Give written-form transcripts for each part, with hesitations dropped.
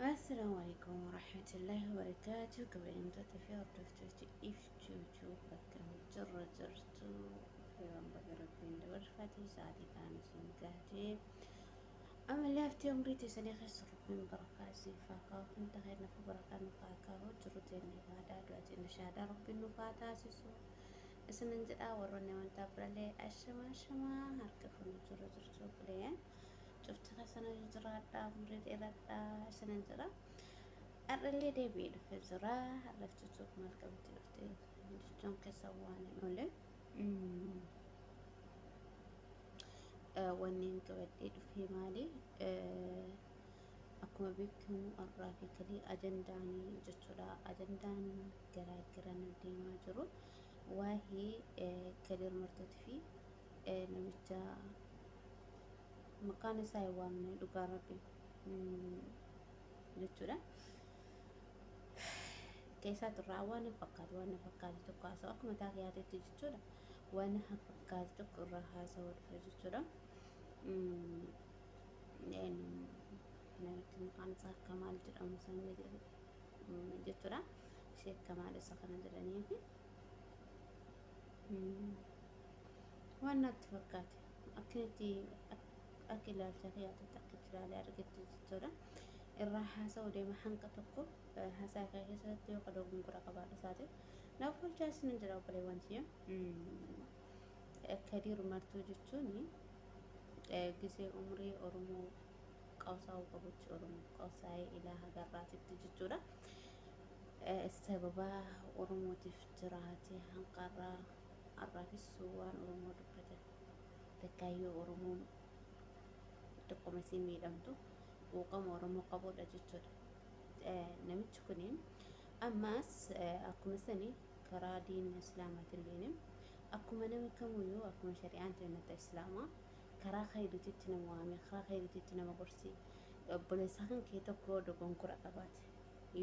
Assalaamu alaikum warahmatullahi wabarakaatuh. Kabajamtoota fi hordoftoota iftuutu bakka jirra jirtu yeroon baga rabbiin dabarfate sa'aatii kaan isin gaate amallee haftee umrii teessanii keessa rabbiin barakaa isiif haa kaa'u, hunda keenyaaf barakaa nuuf haa kaa'u, jiru teenya ibaadaa, du'a teenya shahaadaa rabbiin nuuf haa taasisu isinin jedha. Warroonni amantaa birallee ashamaa ashamaa, harka fuunee jirra jirtu obboleeyyan cufti keessan jiraadhaa, umrii dheeradhaa isinin jedha. Har'allee deebi'ee dhufee jira. Har'aaf jechuuf maal qabatti dhufte jechuun keessa waan hin oolle. Wanni hin qabadhee dhufee maali? Akkuma beekamu har'aa fi kalii ajandaan jechuudha. Ajandaan garaa garaan deemaa jiru. Waa'ee Kadir Martootii fi namicha maqaan isaa hin waamne, dhugaa rabbi jechuudha. Keessaa turraa waan fakkaatu, waan fakkaatu tokko haasa'u akkuma mataa kiyyaatitti jechuudha. Waan fakkaatu tokko irraa haasa'uu dhufe jechuudha. Namichi maqaan isaa Kamaal jedhamu san jechuudha. Sheek Kamaal isa kana jedhanii fi waan natti fakkaate akkanitti akka ilaalcha kiyyaatitti akka itti ilaalee argetti jechuudha. Irraa haasa'uu deema hanga tokko haasaa kee keessatti yoo dogongora qabaadha isaati. Naaf bulchaa isin jira obboleewwan tiyya. Kadiir Martuu jechuun gisee umrii Oromoo qabsaa'uu qabutti Oromoo qabsaa'ee ilaa hagarraatitti jechuudha. Sababa Oromootiif jiraate hanqarraa har'aafis waan Oromoo dubbatan takkaayyoo Oromoon tokkoma isii miidhamtu quuqama Oromoo qabudha jechuudha. Namichi kun ammas akkuma sani karaa diina Islaamaatilleen akkuma nama kamuyyuu, akkuma shari'aan teennata Islaamaa karaa khayriititti nama waame, karaa khayriititti nama gorsi. Obboleessa kan kee tokko dogongora qabaate,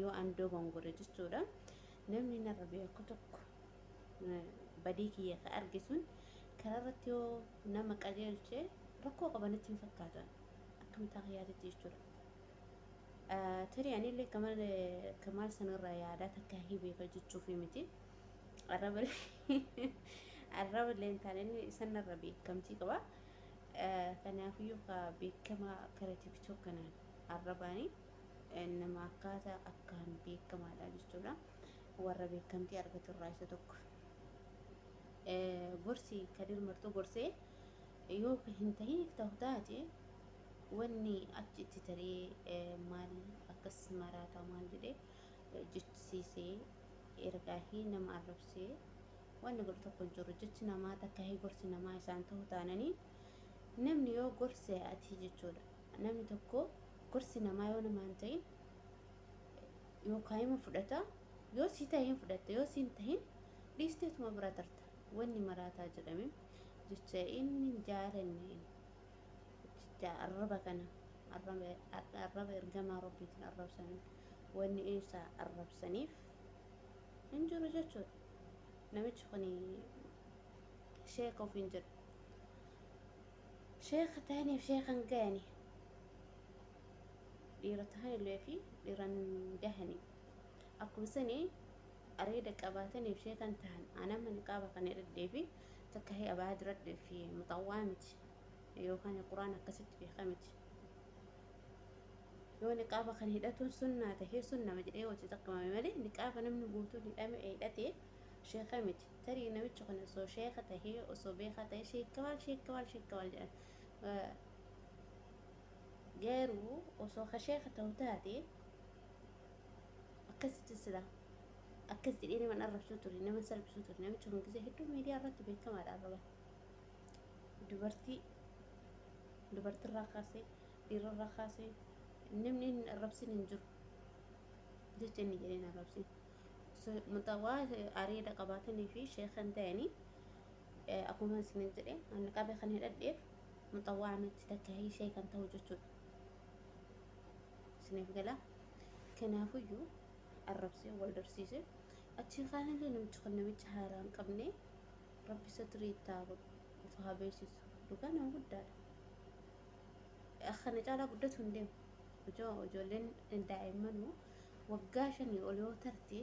yoo an dogongore jechuudha, namni narra beeku tokko badii kiyya ka arge sun karaa irratti yoo nama qajeelche rakkoo qabanatti hin fakkaatan akka mataa kiyyaatitti jechuudha. Tarii anillee kamaal sanarraa yaadaa takka hibeeka jechuufi miti. Arraba illee hin taane, inni sanarra beekamtii qaba. Kanaafiyyuu ka beekamaa kara TikTok kanaan arrabaanii nama akkaataa akkaan beekamaadha jechuudha. Warra beekamtii argatu irraa isa tokko. Gorsi Kadir Martuu gorsee yoo hin tahiniif ta'u taate, wanni achi itti taree maal akkas maraataa maal jedhee jechisiisee ergaahii nama arrabsee wanni godhu tokko hin jiru. Jechi namaa takka gorsi namaa isaan ta'u taananii, namni yoo gorse ati jechuudha. Namni tokko gorsi namaa yoo namaa hin ta'in yookaan ima fudhata, yoo si ta'e hin fudhatta, yoo si hin ta'in dhiisteetuma bira tarta. Wanni maraataa jedhame jecha inni hin jaalanne, jecha arraba kana, arraba ergamaa rabbiitiin arrabsan, wanni isa arrabsaniif hin jiru jechuudha. Namichi kun sheeka ofiin jedhu. Sheeka ta'aniif sheeka hin gayani. Dhiira tahanillee fi dhiira hin gahani. Akkuma sanii areeda qabaataniif sheekan tahan. Anama niqaaba kan hidhadhee fi takka abaa diradhee fi muxawwaa miti yookaan quraan akkasitti beeka miti. Yoo niqaaba kan hidhatuun sunnaa tahee sunnama jedhee hojii xaqqabame malee, niqaaba namni guutuun hidhame hidhatee sheeka miti. Tarii namichi kun osoo sheeka tahee, osoo beekaa tahee, sheekamaal sheekamaal sheekamaal jedhan. Garuu osoo ka sheeka ta'u taate akkasitti sila akkas jedhee nama arrabsuu ture, nama salphisuu ture? Namichi kun gisee hedduu miidiyaa irratti beekamaadha arraba. Dubartii dubartirraa kaasee dhiirarraa kaasee namni inni arrabsin hin jiru. Jecha inni jedheen arrabsin. Muxawwaa areeda qabaatanii fi sheekan ta'anii, akkuma isin jedhe ani qabee kan hidhadheef muxawwaa miti takka sheekan ta'u jechuudha. Isiniif gala. Kanaafuyyuu arrabsee wal darsiise. Achi kaanillee namichi kun namicha haaraa hin qabne, rabbi satirii itti haa godhu, of haa beeksisu. Dhugaa nama guddaadha. Kana caalaa guddatu hin deemu. Ijoolleen daa'immanuu waggaa 5 ol yoo tarte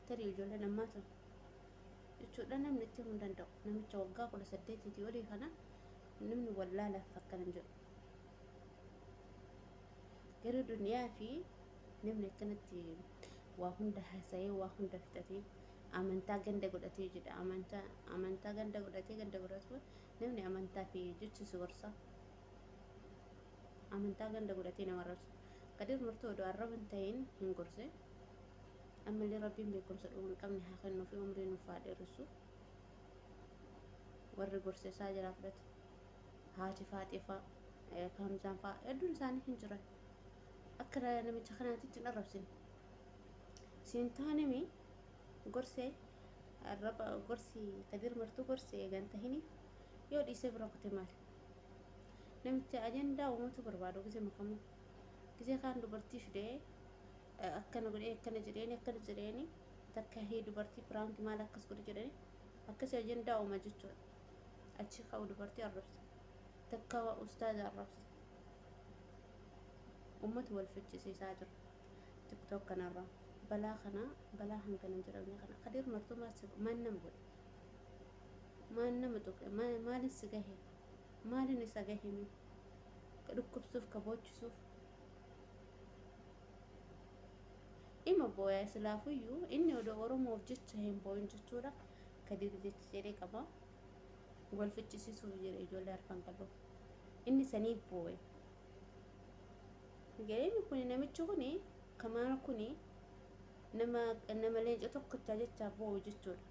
tarii ijoolleen ammaa tun jechuudha namni itti himuu hin danda'u. Namicha waggaa 18tii olii kana namni wallaalaaf akkana hin jedhu. Garuu duniyaa fi namni akkanatti waa hunda haasa'ee waa hunda fixatee amantaa ganda godhatee jedha. Amantaa ganda godhatee ganda godhatu namni amantaa fi jechi si gorsa. Amantaa ganda godhatee nama arrabsa. Kadir murtoo odoo arraba hin ta'in hin gorse. Ammallee Rabbiin beekumsa dhuma hin qabne haa kennuu fi umrii nuuf haa dheeressu. Warri gorsa isaa jalaa fudhate haati faaxee faa Hamzaan faa hedduun isaanii hin jiran. Akka namicha kanaatitti hin arrabsine. Siin taanemi gorsee arraba gorsi Kadir martuu gorsi eegan tahini yoo dhiisee bira kute maali? Namicha ajandaa uumatu barbaadu gisee makamu. Gisee kaan dubartii fidee akkana godhee akkana jedheeni akkana jedheeni takka hii dubartii piraanki maal akkas godhe jedhani akkasii ajandaa uuma jechuudha. Achi ka'u dubartii arrabsa. Takka ustaaza arrabsa. Uummata wal ficcisiisaa jira. TikTok kanarraa balaa kana balaa hangana hin jedhamne kana Kadir martuu maal nama godhe? Maal nama tuqe? Maalin si gahe? Maalin isa gahe mee? Ka dhukkubsuuf ka boochisuuf ima booyaa silaafuyyuu inni odoo Oromoof jecha hin booyin jechuudha. Kadir jecha jedhee qaba. Wal ficcisiisuuf jedhe ijoollee arfan qal'oo. Inni saniif booye. Galeenyi kuni namichi kuni kamaal kuni nama nama leenca tokkochaa jechaa boo'u jechuudha.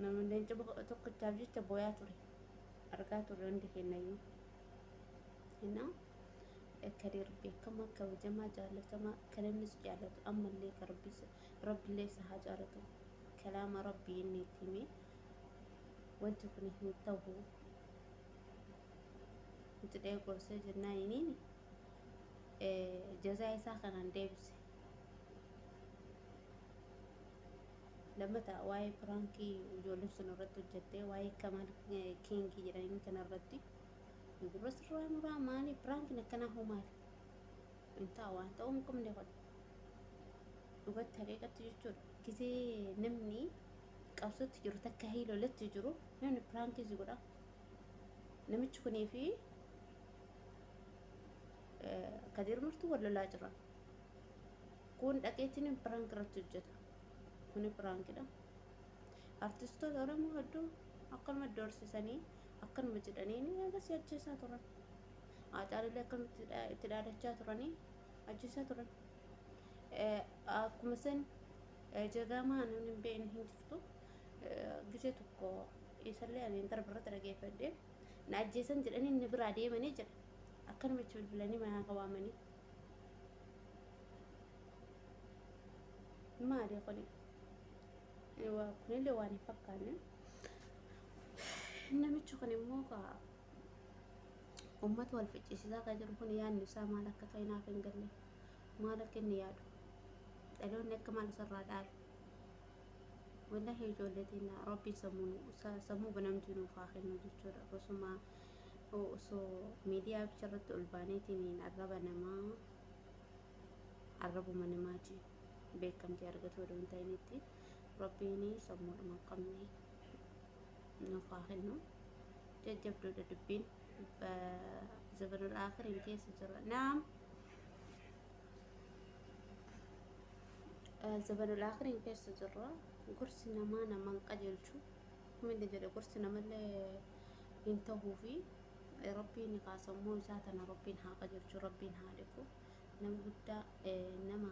Nama leenca tokkichaaf jecha booyaa ture. Argaa turre hundi keenyayyuu. Innaa Kadir beekamaa kabajamaa jaalatamaa kan namni si jaallatu ammallee ka rabbillee isa haa jaallatu. Kalaama rabbii inni itti hime wanti kun hin ta'u jedhee gorsee jennaan inni jazaa isaa kanaan deebise. Lammata waa'ee piraankii ijoolleen sun irratti hojjattee waa'ee Kamaal Kiingii jedhanii kana irratti gurra sirraa muraa maali piraankiin akkanaa hoo maali? Hin ta'a waan ta'uu hin qabne kun. Dhugatti haqiiqatti jechuudha. Gisee namni qabsootti jiru takka lolatti jiru namni piraankii si godha. Namichi kunii fi Kadir Murtuu wal lolaa jiran. Kun dhaqeetiin piraank irratti hojjeta. Kuni piraankidha. Artistoota Oromoo hedduu akkanuma doorsisanii akkanuma jedhanii ni agarsi ajjeesaa turan. Haacaalullee akkanumatti itti dhaadachaa turanii ajjeesaa turan. Akkuma san jagaamaa namni hin beekne hin jirtu. Gisee tokko isallee ani intala biratti dhageeffadhe na ajjeesan jedhanii inni biraa deemanii jedha. Akkanuma itti bilbilanii manaa qabaamanii. Maali kuni? Kunillee waan hin fakkaanne. Namichi kun immoo ka uummata wal ficcisiisaa kan jiru kun yaadni isaa maal akka ta'e naaf hin galle. Maal akka inni yaadu. Dhaloonni akka maal isarraa dhaalu. Wallahi ijoollee teenya rabbiin sammuu sammuu banamtuu nuuf haa kennu jechuudha. Osuma osoo miidiyaa bicha irratti ol baaneetiin arraba namaa arrabuma namaati beekamtii argatu odoo hin ta'initti rabbiin sammuudhuma hin qabne nuuf haa kennu. Jajjabduudha dubbiin zabanul aakhiriin keessa jira. Naam. Zabanul aakhiriin keessa jirra. Gorsi namaa naman qajeelchu. Akkuma inni jedhe gorsi namallee hin tahuufi rabbiin kaa sammuu isaa tana rabbiin haa qajeelchu rabbiin haa dhiqu. Nama guddaa nama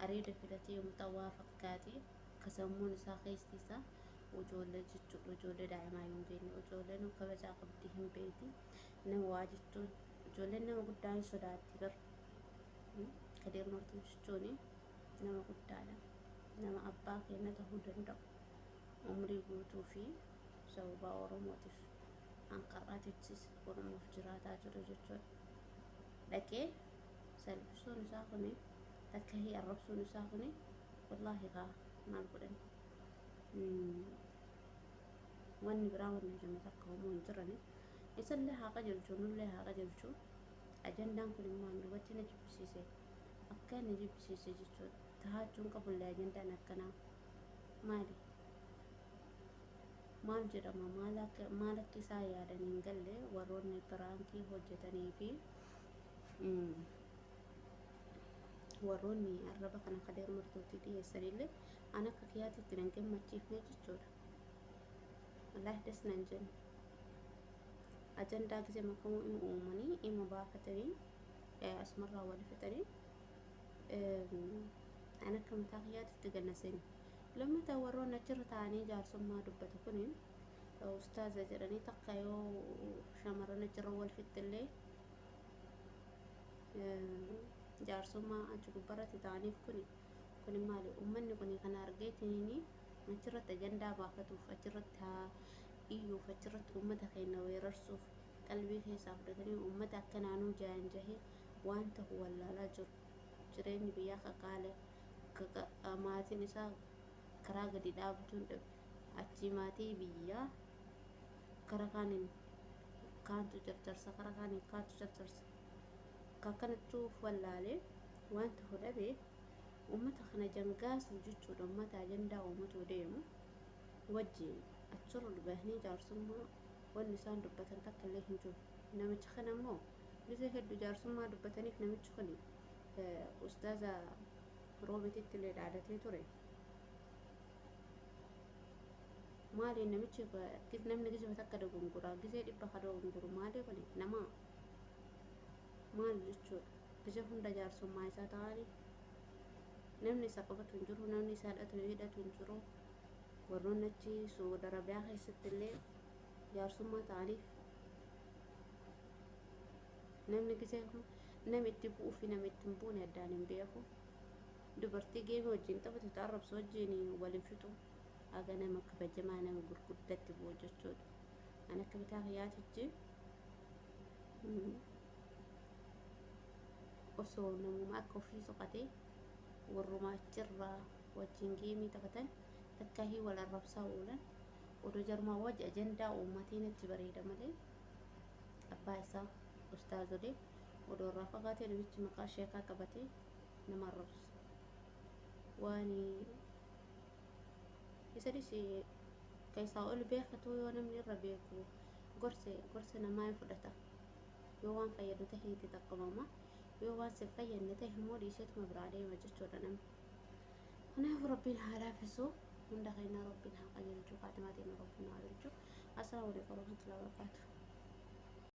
areeda filatee muxawwaa fakkaate ka sammuun isaa keessi isaa ijoollee jechuudha. Ijoollee daa'imaa yoo hin geenye ijoolleen kabajaa qabdi hin beekti. Nama waa jechuun ijoolleen nama guddaa hin sodaatti bar. Kadir Martuu jechuun nama guddaadha. Nama abbaa keenya ta'uu danda'u. Umrii guutuu fi sababa Oromootiif hanqarraatittis Oromoof jiraataa jiru jechuudha. Dhaqee salphisuun isaa kuni takka hii arrabsuun isaa kuni wallaahi kaa maal godhan. Wanni biraa wanni jennu takka homoo hin jirani. Isallee haa qajeelchu, nullee haa qajeelchu. Ajandaan kun immoo an dhugatti na jibbisiise. Akka na jibbisiise jechuudha. Tahaachuun qabullee ajandaan akkanaa maali? Maal jedhama? Maal akka maal akka isaa yaadan hin galle warroonni piraankii hojjetanii fi warroonni arraba kana kadeer martuutti dhiyeessanillee an akka kiyyaatitti nan gammachiifne jechuudha. Wallaahi das nan jenne. Ajandaa gisee makamuu ima uumanii ima baafatanii asumarraa wal fixanii an akka mataa kiyyaatitti ganna seene. Lammata warroonni achirra taa'anii jaarsummaa dubbatu kun ustaaza jedhanii takka yoo shamarran achirra wal fixxillee jaarsummaa achi gubbarratti ta'aniif kuni kuni maali? Uummanni kuni kana argeetiniini achirratti ajandaa baafatuuf, achirratti haa iyyuuf, achirratti uummata keenya weerarsuuf qalbii keessaa fudhatanii uummata akka naanuu jaan jahee waan ta'u wallaalaa jiru. Jireenyi biyyaa kaqaale, maatiin isaa karaa gadi dhaabatuun dhabe. Achii maatii biyyaa kara kaaniin kaantu carcarsa, kara kaaniin kaantu carcarsa. Akkanattuu of wallaalee waan ta'u dhabe uummata kana jangaasuuf jechuudha. Uummata ajandaa uummatuu deemu wajjin achirra bahanii jaarsummaa wanni isaan dubbatan takka illee hin jiru. Namicha kana immoo gisee hedduu jaarsummaa dubbataniif namichi kun ustaaza Roobetitti illee dhaadatee ture. Maali namichi namni gisee takka dogongora gisee dhibba ka dogongoro maali kun nama maal jechuudha? Gisee hunda jaarsummaa isaa ta'anii namni isa qabatu hin jiru, namni isa hidhatu hidhatu hin jiru. Warroonni achi Suudi Arabiyaa keessatti illee jaarsummaa ta'aniif namni gisee nama itti bu'uu fi nama itti hin buune addaan hin beeku. Dubartii geemii wajjin taphatu ta arrabsu wajjin wal hin fixu. Haga nama kabajamaa nama gurguddatti bu'u jechuudha. An akka bitaa kiyyaatitti osoo namuma akka ofii soqatee warruma achirraa wajjin geemii taphatan takka wal arrabsaa oolan odoo jarmaa wajji ajandaa uummatee natti bareeda malee abbaa isaa ustaazolee odoo irraa fagaatee namichi maqaa sheekaa qabatee nama arrabsu. Waan isanis ka isaa ol beekatu yoo namni irra beeku gorse gorsa namaa hin fudhata. Yoo waan fayyadu ta'e itti xaqqabama, yoo waan si fayyadne ta'e immoo dhiiseetuma biraa deema jechuudha namni. Kanaafuu Rabbiin haa laaffisu, hunda keenya Rabbiin haa qajeelchu, kaatimaa teenya Rabbiin haa tolchu. Assalaamu alaikum warahmatullahi wabarakatuh.